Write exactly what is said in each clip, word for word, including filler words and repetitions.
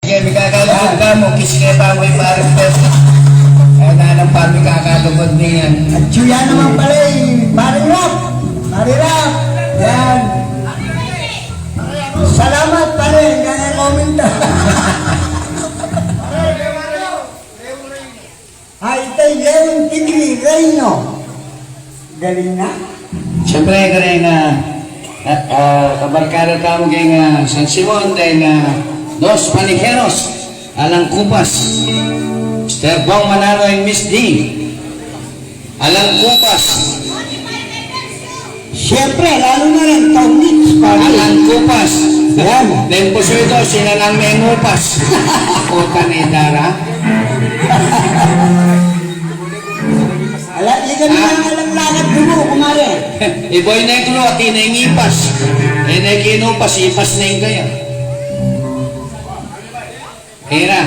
Kaya mikakalugod ka mu, kiss kaya pa mu yung parang pes. Kaya na lang pa mikakalugod niyan. At siya naman pala, eh, Pare Rap. Pare Rap. Yan. Salamat, pare. Kaya komento. Ay, itay Leon Tigri Reino. Galing na. Siyempre, kareng, ah, ah, ah, kabarkada tamu keng, ah, San Simon, keng, ah, Dos Paniqueros, Alang Kupas, Mister Bong Manalo and Miss D. Alang Kupas. Siyempre, lalo na rin, Tony Sparky. Alang Kupas. Yan. Lempo suyo, sinalang mengupas. Kota ni Dara. Ala, di kami Ah. nangalang lakad dulu, kumare. Iboy na yung luwa, di na yung ipas. Eh, na yung kinupas, ipas na yung kaya. Kira.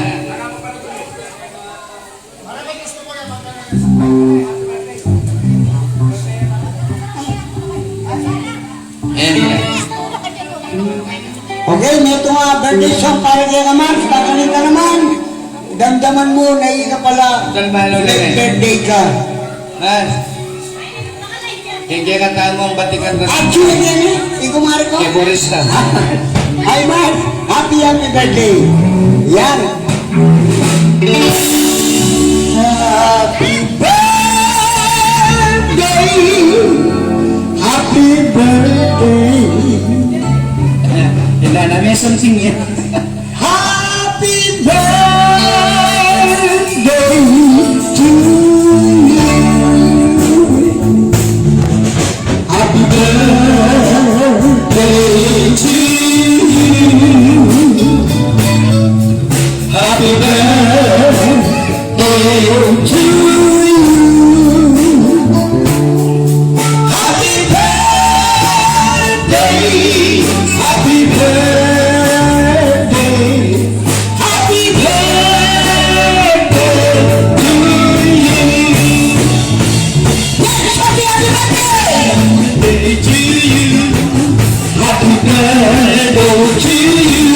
Ayan. Okay, may ito nga birthday song para kay Kamars. Pagaling ka naman. Damdaman mo na ika pala. Damdaman mo na eh. Birthday ka. Ah. Kaya kaya kanta mo ang batikan ka. Actually, yan eh. Ikaw, Marco. Kay Boris ka. Ay, man. Happy, happy birthday. Yan. Happy birthday. Happy birthday. Ayan. Kailangan may something yan. Happy birthday to you. Happy birthday to you. Happy birthday to you. Happy birthday, happy birthday, happy birthday to you. Yes, happy, happy birthday! Happy birthday to you. Happy birthday to you.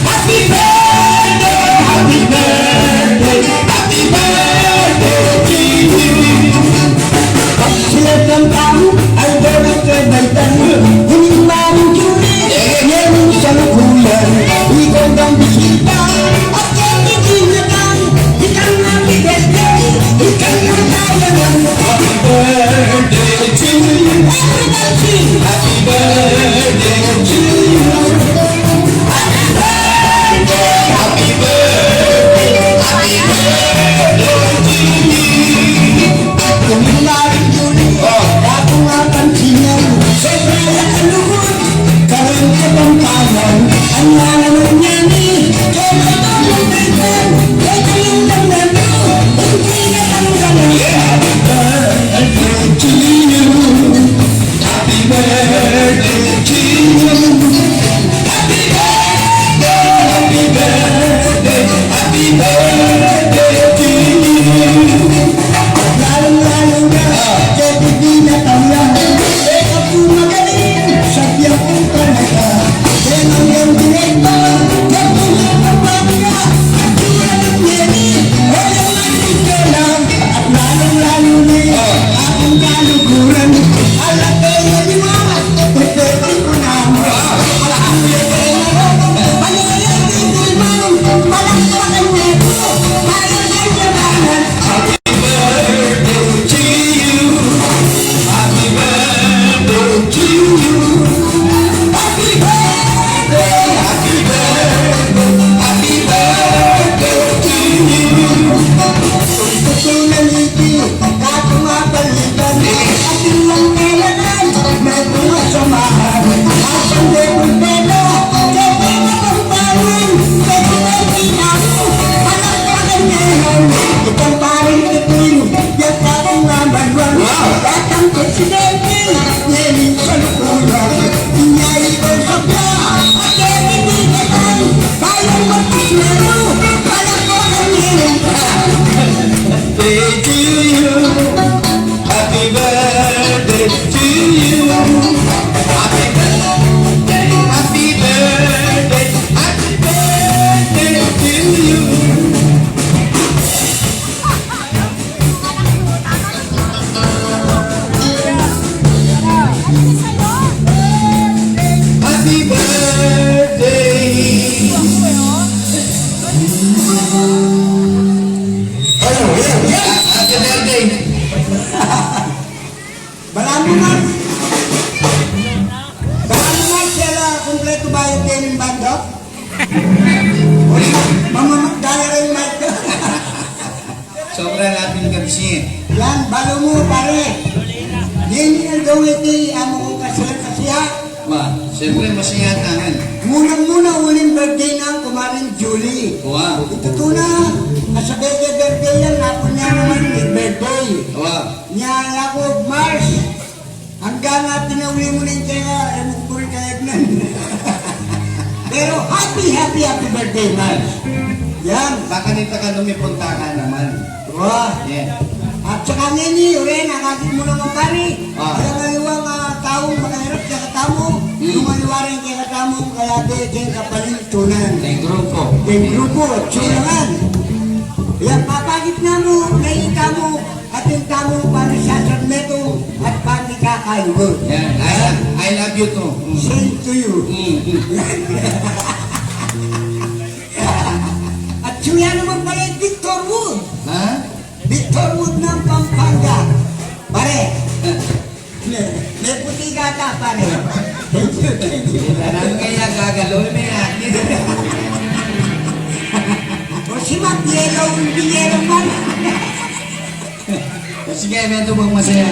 Happy birthday, happy birthday, happy birthday to you. Pag sila ng tao ay dapat kay Baitan, hindi maring tuli, yan ang sangkuyan. Ikaw bang bisita? At yan ang kinatang, ikang happy birthday, ikang ang tawanan. Happy birthday to you. Everybody sing. Happy birthday to you. Happy birthday, happy birthday, happy birthday to you. At kung ilalim yun, oh, dako nga pansinan. Sobra na kalugod, karang Kapampangan. Ang mga nangyari, kaya ito yung kailan, kaya yung nangyari, hindi na tanggalan. Happy birthday to you. Happy birthday. Salamat, sir. Kumpleto ba yung team bando? Mamamagdala rin, Mike. Sobra natin kapsi. Yan, balu mu, pare. Yan yung gawin iti, amo kong kasal kasi ha. Wa, siyempre, masaya taman. Muna-muna, uling birthday na ang kumaring Julie. Wa. Ito to na, kasabay kay birthday yan, hapon niya naman may birthday. Wa. Niya, ako, Mars. Hanggang nga pinauli mu na yung kaya, ewan ko rin kaya nan. Pero happy, happy, happy birthday, Mars. Yan. Baka nita ka lumipunta ka naman. Wah. Yeah. At saka nini, ure, nakakit mu naman, pare. Ah. Alam nga iwang ah, taong makahirap sa katamu, Hmm. lumaliwa rin kaya katamu, kaya be, kaya kapalintunan. Yung grupo. Yung grupo, tsulangan. Yan, papakit na mu, nakita mu, at yung tamu, pare, sa sarmeto, at pare, kakayugo. Yan, I, I love you too. Mm. Same to you. Mm. At suya naman pala yung Victor Wood. Ha? Victor Wood ng Pampanga. Pare. May, may puti ka ata, pare. Thank you, thank you. Tanang kaya gagalo na yan. O si Mac, yellow, hindi yellow man. Sige, may tubang masaya.